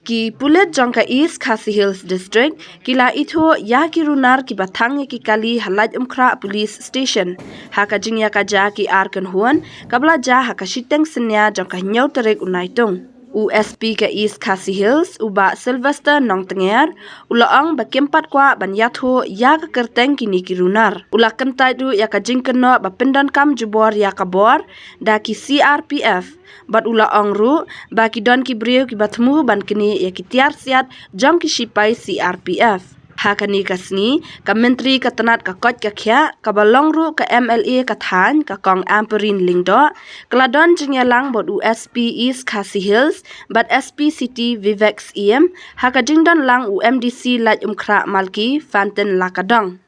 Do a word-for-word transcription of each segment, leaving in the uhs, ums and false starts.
Ki pulit jong ka East Khasi Hills District ki la ithuh ïa ki runar kiba thang ïa ki kali ha Laitumkhrah Police Station ha ka jingïakajia ki ar kynhun kaba la jia ha ka shiteng synñia jong ka hynñiew tarik u Naitung. U S P ka East Khasi Hills, u Bah Sylvester Nongtnger, u la ong ba kim pat kwah ban ïathuh ïa ka kyrteng kine ki runar. U la kyntait ruh ïa ka jingkynnoh ba pyndonkam jubor ïa ka bor da ki C R P F, bad u la ong ruh ba ki don ki briew kiba thmu ban knieh ïa ki tiar siat jong ki shipai C R P F. Ha kane ka sngi, ka Myntri ka tnat ka koit ka khiah, kaba long ruh ka M L A ka thaiñ, ka Kong Ampareen Lyngdoh, ka la don jingïalang bad u S P East Khasi Hills bad S P City Vivek Syiem, ha ka jingdon lang u M D C Laitumkhrah Malki Fantin Lakadong.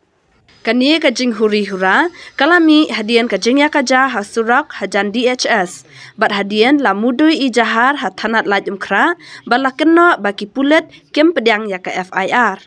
Kane ka jinghuri hura ka la mih hadien ka jingïakajia ha surok hajan D H S, bad hadien la mudui ijahar ha tnat Laitumkhrah, bad la kynnoh ba ki pulit kim pdiang ïa ka F I R.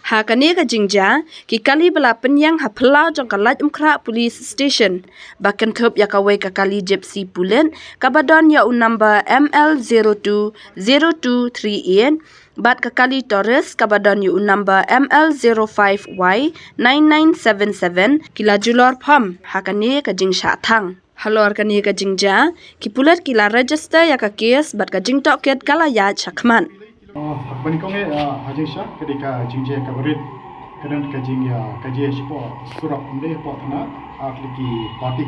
Ha kane ka jingjia, ki kali ba la pynïeng ha phyllaw jong ka Laitumkhrah Police Station, ba kynthup ïa kawei ka kali Gypsy Pulit, kaba don ïa u number M L zero two zero two three eight, bad ka kali Taurus kaba don ïa u number M L zero five Y nine nine seven seven, ki la julor phom ha kane ka jingshah thang. Halor kane ka jingjia, ki pulit ki la register ïa ka case bad ka jingtohkit ka la ïaid shakhmat. Ah, ha kaba nyngkong eh, ah, ha jingshah, ka dei ka jingjia kaba rit, ka don ka jingïa, ka jia shapoh surok, ym dei hapoh thanat, ar tylli ki party.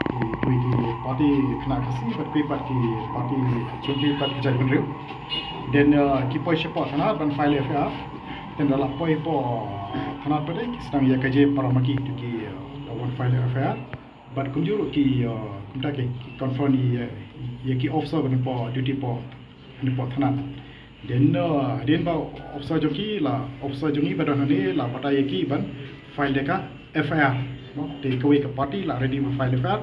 Ki, kiwei ki party khynnah Khasi, bad kiwei pat ki party, kiwei pat ki jaitbynriew. Then, ah, ki poi shapoh thanat ban file F I R. Then da la poi hapoh thanat pat, ki sdang ïa ka jia para ma ki, to ki, ah, wan file F I R. Bad kumjuh ruh ki, uh, kumta ki, ki confront ïa, ïa ki officer ba hapoh duty hapoh, hapoh thanat. Then, uh, then ba officer jong ki la, officer jong ngi ba don hangne la batai ïa ki ban file da ka F I R. No? Te kawei ka party la ready ban file F I R.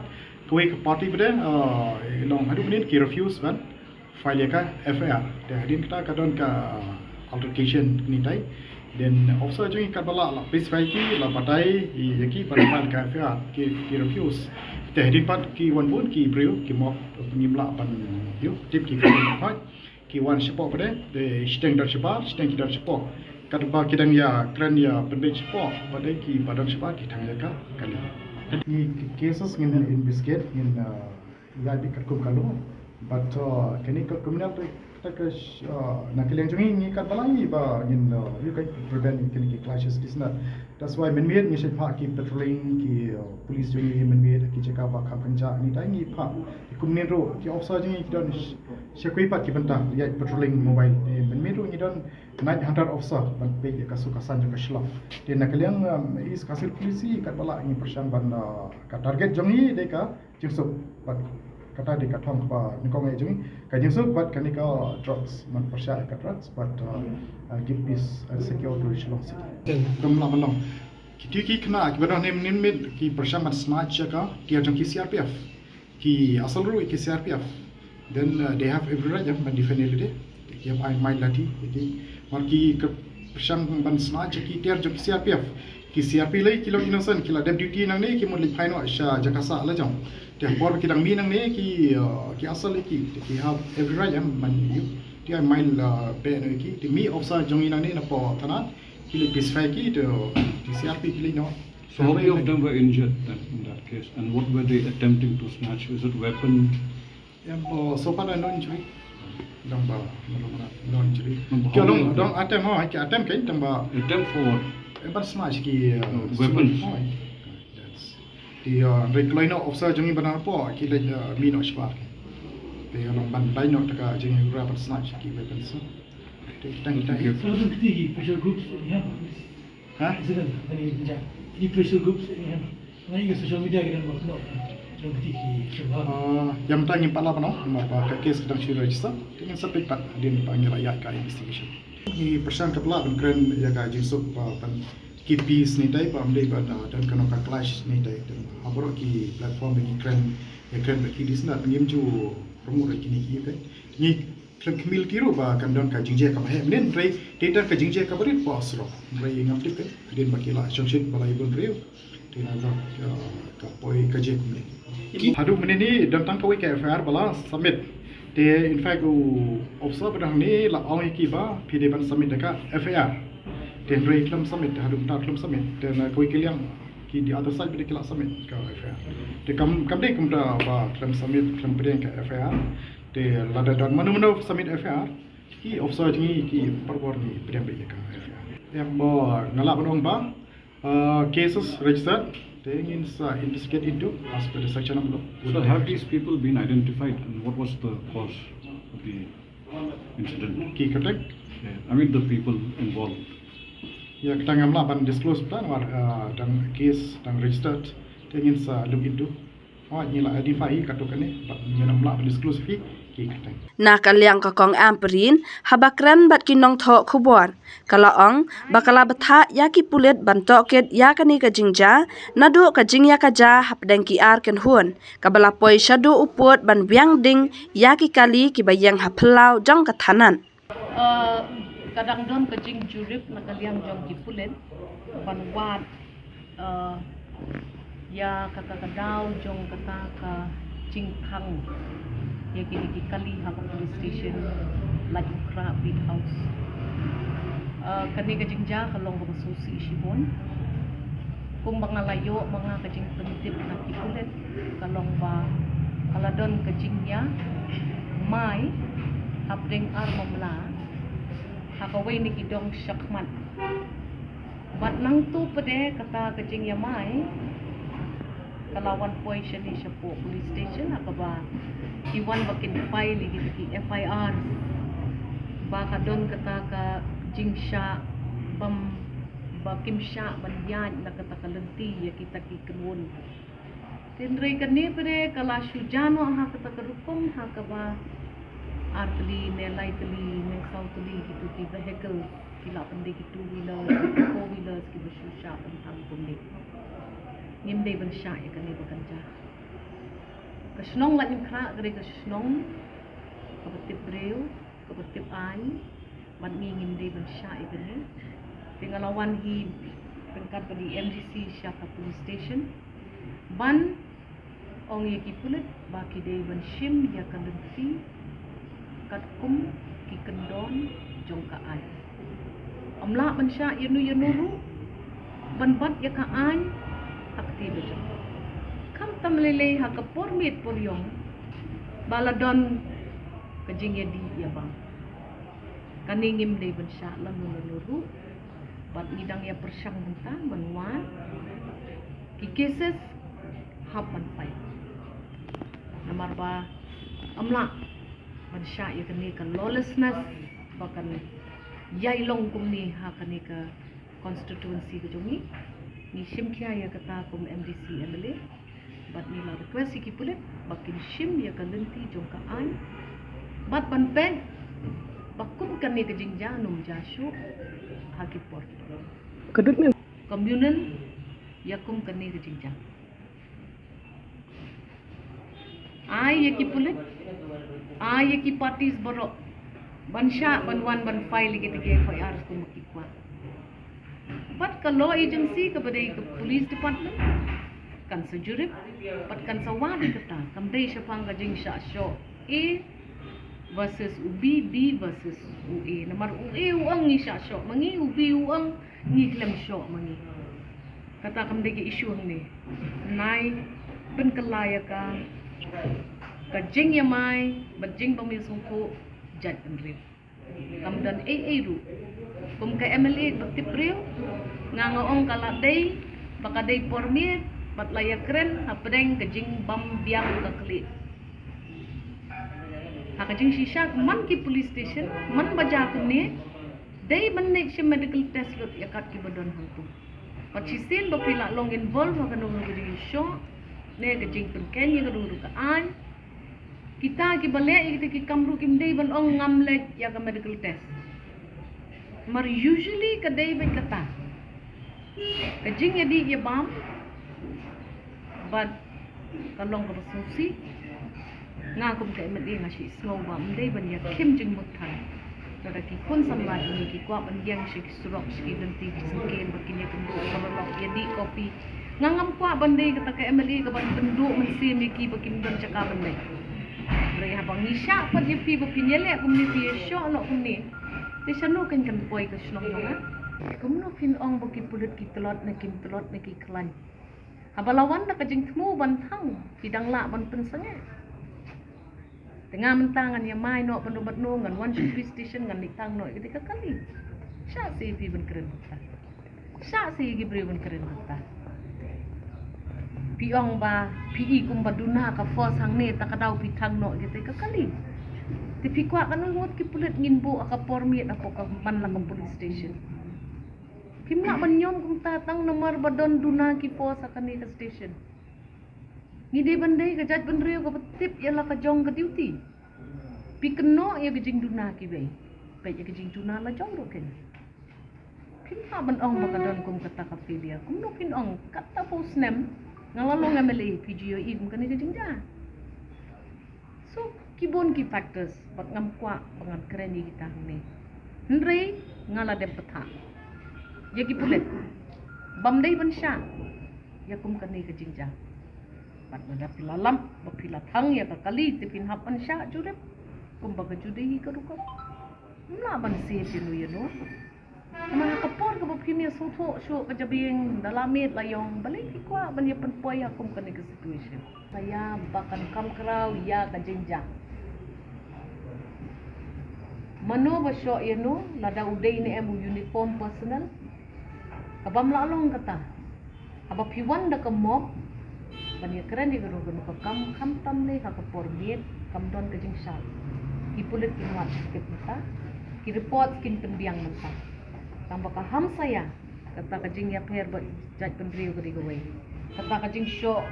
Kawei ka party ba dei, uh, long haduh mynnin ki refuse ban file ïa ka F I R. Te hadien kata ka don ka altercation kynthei. Then officer jong ngi katba lah la specify ki, la batai ïa ki ban file ka F I R, ki, ki refuse. Te hadien pat ki wan bun ki briew, ki mop, ngim lah ban ïoh tip ki, ki wan shapoh pat, te shiteng don shabar, shiteng ki don shapoh. Katba ki dang ïa kren ïa pynbeit shapoh, pat ki ba don shabar ki thang ïa ka kali. Ki, ki cases ngin investigate, ngin, uh, ïa bit katkum ka law. But, uh, kane ka criminal te, te ka sh-, uh, na ka liang jong ngi, ngi katba lah ngi ba ngin, uh, ïoh ka prevent kine ki clashes ki sngewbha. That's why mynmiet ngi shait phah ki patrolling, ki, uh, police jong ngi mynmiet, ki jaka ba kham kynjah, ngi dei ngi phah. Ki kumne ruh, ki officer jong ngi ki don sh-, shakri pat ki bynta, ïa patrolling mobile. Eh, mynmiet ruh ngi don night hunter officer, ban peit ïa ka suk ka san jong ka shlok. Te na ka liang, um, East Khasi Police, katba lah ngi pyrshang ban, uh, ka target jong ngi, dei ka, jingsuk, bad kata dei ka thong kaba nyngkong eh jong ngi, ka jingsuk bad kane ka drugs, ban pyrshah ka drugs bad, uh, uh, give peace and security to Shillong City. Kam lah ban long. Kito ki khynnah kiba don hangne mynmiet ki pyrshang ban snatch ïa ka tiar jong ki C R P F. Ki assault ruh ki C R P F. Then, uh, they have every right, yeah, ban defend ïa lade. Ki hap ai mai lathi, ki, mar ki, ki pyrshang ban snatch ki tiar jong ki C R P F. Ki C R P F lei ki long innocent, ki la dep duty nangne, ki mut leit phai noh sha jaka sah la jong. Te por ki dang mih nangne, ki, uh, ki assault ïa ki, te ki have every right, yeah, ban ïoh. Te ai mai la beh noh ïa ki, te mih officer jong ngi nangne napoh thanat, ki leit peace fire ki, te, te C R P F ki leit noh. So how many of them were injured then in that case? And what were they attempting to snatch? Is it weapon? Em, oh, so far no injury. Dang ba, no, no, no injury. No, but ki how long, many of them? Dang attempt, oh, ki attempt kan, dang ba. Attempt for what? Em, ban snatch ki, uh, no, weapons. Oh, yes. Ki, uh, hynrei kloi noh officer jong ngi ba na hapoh, ki leit, uh, mih noh shabar. Ki, uh, long ban lai noh ta ka jingïarap ban snatch ki weapons. Ki tang kita. Okay. So, don't think pressure groups, yeah. Ha? Is it a, any, any pressure groups, any, any social media, ki don ba, no, don kti ki, ki, ah, ïa mynta ngim pat lah ban ong, namar ba ka case ka dang shu register, te ngin sa peit pat hadien ba ngi la ïaid ka investigation. Ngi pyrshang katba lah ban kren ïa ka jingsuk ba ban keep peace ne tai, ba ym dei ban, ah, don kano ka clash ne tai, te ha baroh ki platform ba ngi kren, ïa kren bad ki dei sngewbha, ngim ju promote ïa kine ki, te ngi khlem khmih lynti ruh ba kan don ka jingjia kaba heh mynnin, hynrei dei tang ka jingjia kaba rit hapoh surok. Hynrei ngam tip, eh, hadien ba ki la shongshit ba la ïa bun briew. Te na ka, ka, ka poi ka jia kumne. Haduh mynnin hi don tang kawei ka F I R ba la submit. Te in fact u officer ba dang ne la ong ïa ki ba phi dei ban submit da ka F I R. Te hynrei khlem submit, haduh mynta khlem submit. Te na kawei ka liang ki the other side ba dei ki la submit ka F I R. Te kam, kam dei kumta ba khlem submit, khlem pdiang ka F I R. Te lada don mano mano submit F I R, ki officer jong ngi ki por por ngi pdiang beit ïa ka F I R. Ïa ba nga lah ban ong ba, uh, cases registered, te ngin sa investigate into as per the section of law. So have these people been identified and what was the cause of the incident? Ki kyrteng? Yeah, I mean the people involved. Ïa kata ngam lah ban disclose beit namar, uh, dang case dang registered, te ngin sa look into. Oh, ngi la identify katto katne, but ngam lah ban disclose hi ki kyrteng. Na ka liang ka Kong Ampareen, haba kren bad ki nongthoh khubor, ka la ong ba ka la bthah ïa ki pulit ban tohkit ïa kane ka jingjia naduh ka jingïakajia hapdeng ki ar kynhun, kaba la poi shaduh u pud ban biang ding ïa ki kali kiba ïeng ha phyllaw jong ka thanat. Ka dang don ka jingjurip na ka liang jong ki pulit ban wad ïa ka, ka, ka daw jong kata ka jingkhang ïa kine ki kali ha ka police station Laitumkhrah Beat House. Kane ka jingjia ka long kaba sngewsih shibun. Kumba nga la ïoh ma nga ka jingpyntip na ki pulit, ka long ba ka la don ka jingïa mai hapdeng ar mamla ha kawei na ki dong shakhmat. Bad nangta pat de kata ka jingïamai ka la wan poi shane shapoh police station ha kaba ki wan ba kin file ïa kita ki F I R ba ka don kata ka jingshah bam ba kim shah ban ïaid na kata ka lynti ïa kita ki kynhun. Hynrei kane pat de ka la shu jia noh ha kata ka rukom ha kaba ar tylli ne lai tylli ne saw tylli kitu ki vehicle ki la pyndei ki two wheelers, ki four wheelers kiba shu shah ban thang kumne. Ngim dei ban shah ïa kane ba kan jia. Ka shnong Laitumkhrah ka dei ka shnong kaba tip briew, kaba tip aiñ, bad ngi ngim dei ban shah ïa kane. Te nga la wan hi ryngkat bad i M D C sha ka police station ban ong ïa ki pulit ba ki dei ban shim ïa ka lynti katkum ki kyndon jong ka aiñ. Ym lah ban shah ïano ïano ruh ban bat ïa ka aiñ ha kti ba jong. Khamtam lei lei ha ka por miet por ïong ba la don ka jingïadih ïa bam. Kane ngim dei ban shah lano lano ruh. Bad ngi dang ïa pyrshang mynta ban wad ki cases hap ban file. Namar ba ym lah ban shah ïa kane ka lawlessness ba kan ïai long kumne ha kane ka constituency ka jong ngi. Ngi shim khia ïa kata kum M D C M L A. Bad ngi la request ïa ki pulit ba kin shim ïa ka lynti jong ka aiñ bad ban peit ba kum kane ka jingjia nym jia shuh ha ki por. Ka dut ne communal ïa kum kane ka jingjia. Ai ïa ki pulit, ai ïa ki parties baroh ban shah ban wan ban file ïa kita ki F I Rs kum ki kwah. Bad ka law agency kaba dei ka police department kan sa jurip bad kan sa wad ïa kata. Kam dei shaphang ka jingshah shoh A versus u B, B versus u A. Namar u A u ong ngi shah shoh ma ngi, u B u ong ngi khlem shoh ma ngi. Kata kam dei ka issue hangne. Nai pynkylla ïa ka, ka jingïamai bad jingbym ïasngewthuh jait bynriew. Kam don ei ei ruh. Kum ka M L A ba tip briew, nga nga ong ka la dei ba ka dei por miet bad la ïakren hapdeng ka jingbym biang ka khlieh. Ha ka jingshisha man ki police station man ba jia kumne dei ban leit shim medical test lut ïa kat kiba don hangtu. Bad shisien ba phi la long involve ha kano kano ka jingshoh ne ka jingpynkheiñ ïa kano kano ka aiñ, kita kiba leh ïa kita ki kam ruh kim dei ban ong ngam leit ïa ka medical test. Mar usually ka dei beit kata. Ka jingïadih ïabam bad ka long kaba sngewsih. Nga kum ka M L A nga shu sngew ba ym dei ban ïakhim jingmut than. Lada ki khun samla jong ngi ki kwah ban ïeng sha ki surok sha ki lynti ki syngkien ba kin ïakynduh paralok ïadih kopi, nga ngam kwah ban dei kata ka M L A kaban pynduh mynsiem ïa ki ba kim don jaka ban leit. Haba ngi shah pat ïa phi ba phin ïaleh kumne, phi ïashoh noh kumne, te shano kan kan poi ka shnong jong nga? Kumno phin ong ba ki pulit ki tlot ne kim tlot ne ki khlaiñ? Haba la wan da ka jingthmu ban thang, ki dang lah ban pynsangeh. Te nga mynta ngan ïamai noh ban rubat noh, ngan wan sha police station, ngan leit thang noh ïa kata ka kali. Shah seh phi ban kren kata. Shah seh ki briew ban kren kata. Phi ong ba phi i kumba duna ka force hangne, ta ka daw phi thang noh ïa kata ka kali. Te phi kwah kan ngut ki pulit ngin buh ha ka por miet hapoh ka man la ka police station. Phim lah ban ñiom kumta tang namar ba don duna ki force ha kane ka station. Ngi dei ban dei ka jaitbynriew kaba tip ïa la ka jong ka duty. Phi kynnoh ïa ka jingduna kiwei. Peit ïa ka jingduna la jong ruh kein. Phim lah ban ong ba ka don kum kata ka failure. Kumno phin ong, katba u snem nga la long M L A, phi ju ïohi kum kane ka jingjia. So ki bun ki factors bad ngam kwah ba ngan kren ïa kita hangne. Hynrei nga la dep bthah ïa ki pulit bym dei ban shah ïa kum kane ka jingjia. Bad lada phi la lap ba phi la thang ïa ka kali, te phin hap ban shah jurip kumba ka ju dei hi ka rukom. Ym lah ban seh ïano ïano. Namar ha ka por kaba phim ïa sngewthuh shuh ka jabieng, da la miet la ïong, balei phi kwah ban ïa pynpoi ha kum kane ka situation? Sa ïa ba kan kham khraw ïa ka jingjia. Mano ba shoh ïano, lada u dei ne em u uniform personnel? Ka bym lah long kata. Haba phi wan da ka mob ban ïa kren ïa kano kano ka kam, khamtam lei ha ka por miet, kam don ka jingshai. Ki pulit kin wad skit mynta, ki report kin pynbiang mynta. Tang ba ka hamsaïa, kata ka jingïapher bad jaitbynriew ka dei kawei. Kata ka jingshoh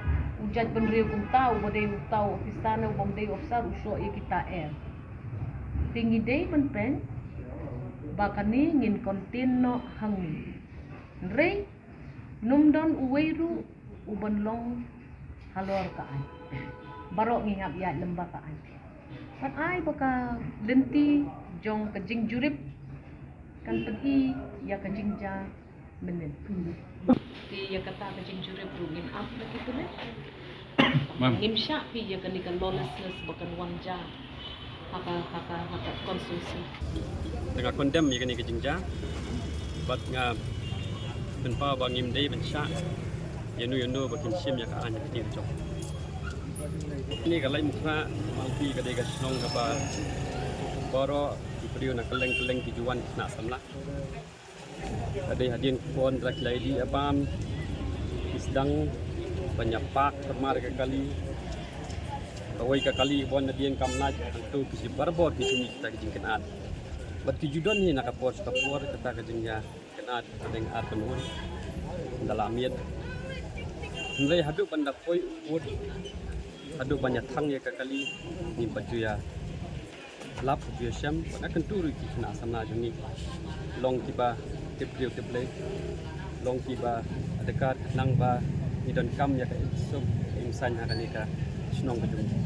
u jaitbynriew kumta, uba dei uta u officer ne uba ym dei officer, u shoh ïa kita er. Te ngi dei ban pyn ba kane ngin contain noh hangne. Hynrei ym don uwei ruh uban long halor ka aiñ. Baroh ngi hap ïaid lyngba ka aiñ. Kan ai ba ka lynti jong ka jingjurip kan pyni ïa ka jingjia mynnin. Te ïa kata ka jingjurip ruh ngin ap na ki pulit. Ngim shah phi ïa kane ka lawlessness ba kan wan jia ha ka, ha ka, ha ka constituency. Te nga condemn ïa kane ka jingjia bad nga pynpaw ba ngim dei ban shah ïano ïano ba kin shim ïa ka aiñ ha ka jingïasyllok. Kane ka Laitumkhrah, Mawphi ka dei ka shnong kaba baroh ki briew na kylleng kylleng ki ju wan ki khynnah samla. Ka dei hadien ka por da ki la ïadih ïa bam, ki sdang ban ïa pak pynmar ka kali. Kawei ka kali ban hadien kam lait, hangto ki shi barabor ki ju mih kita ki jingkynad. Bad ki ju don hi na ka por sha ka por kata ka jingïakynad, ka dang ar kynhun da la miet. Hynrei haduh ban da poi u kut, haduh ban ïa thang ïa ka kali, ngim pat ju ïa lap, ju ïa shem. Bad nga kyntu ruh ïa ki khynnah samla jong ngi, long kiba tip briew tip Blei, long kiba adkar khnang ba ngi donkam ïa ka jingsuk jingsaiñ ha kane ka shnong ka jong ngi.